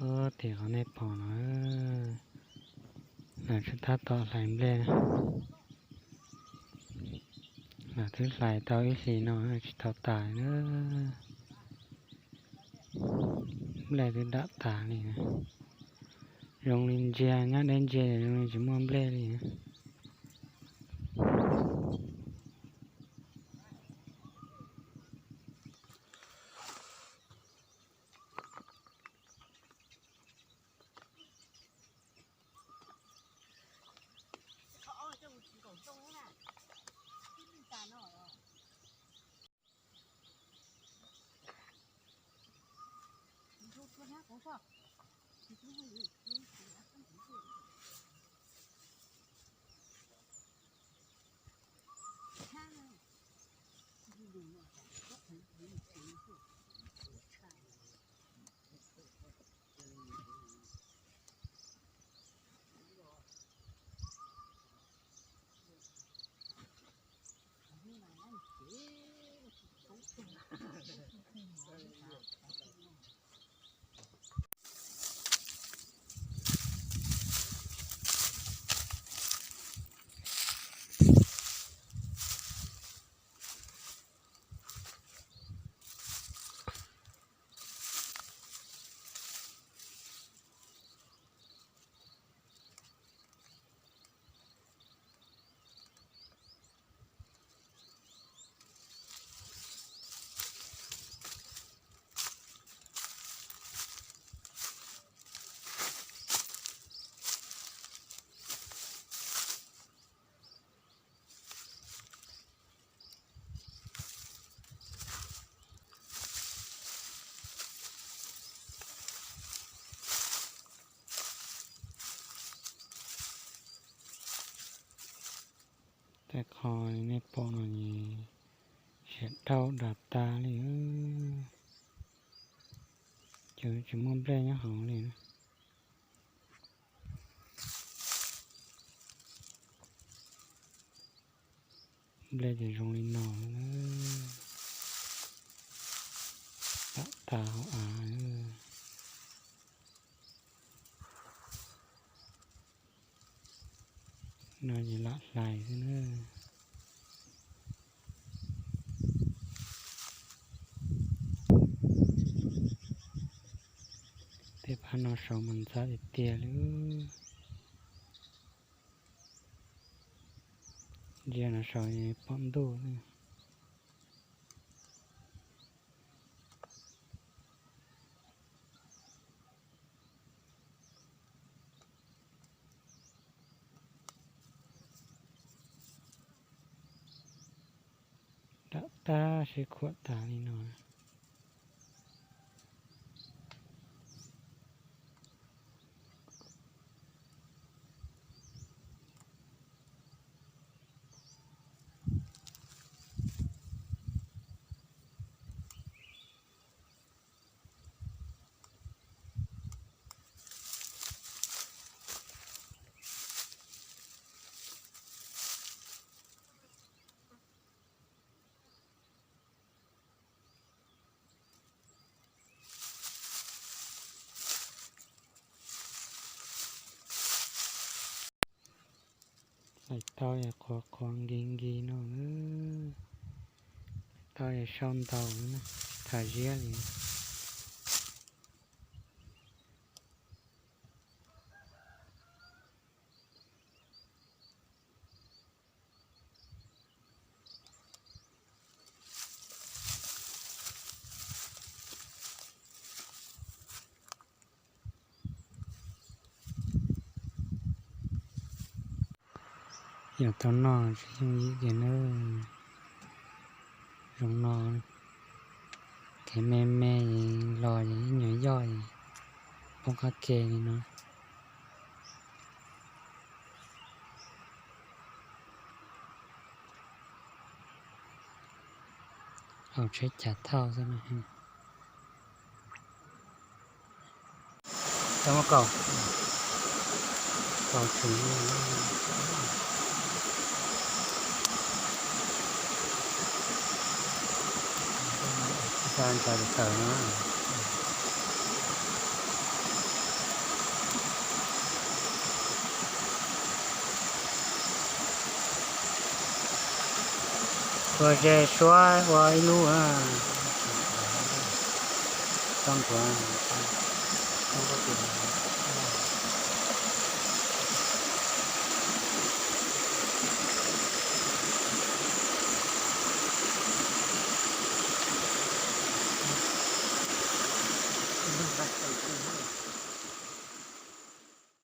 Tim qhov nej pom no, lawv tseem tab tom hlais nplej. Lawv twb hlais tau ib hlis no tsis tau tas na. Nplej twb dam tas li. Zoo li ntsia, nyob deb ntsia zoo li tsis muaj nplej li. Tej qho nej pom no ces siav dhau dam tas li, ces tsis muaj nplej nyob hauv li. Nplej ces zoo li no, dam tas hauv av. No ces lam hlais xwb na. Tej phab no saud mas ntxhab tiag tiag li. Ntsia no saud pom ntuj. Dam tag sib khuam tas li no. Hlais tau yog qhuav qhuav nkis nkis no, hlais tau yog sau ntaus na, tham ziab li. Yog tau noj tsis yooj yim kiag na. Zoo no, kev me me los ib nyuag yoj, poob qab ke li no. Hauv tsheb cav thauj xwb. Tau muab kaus, kaus tshwm li. Xa ntshav tawm no. Ua ze suab ua ib lub, txob ntxuav.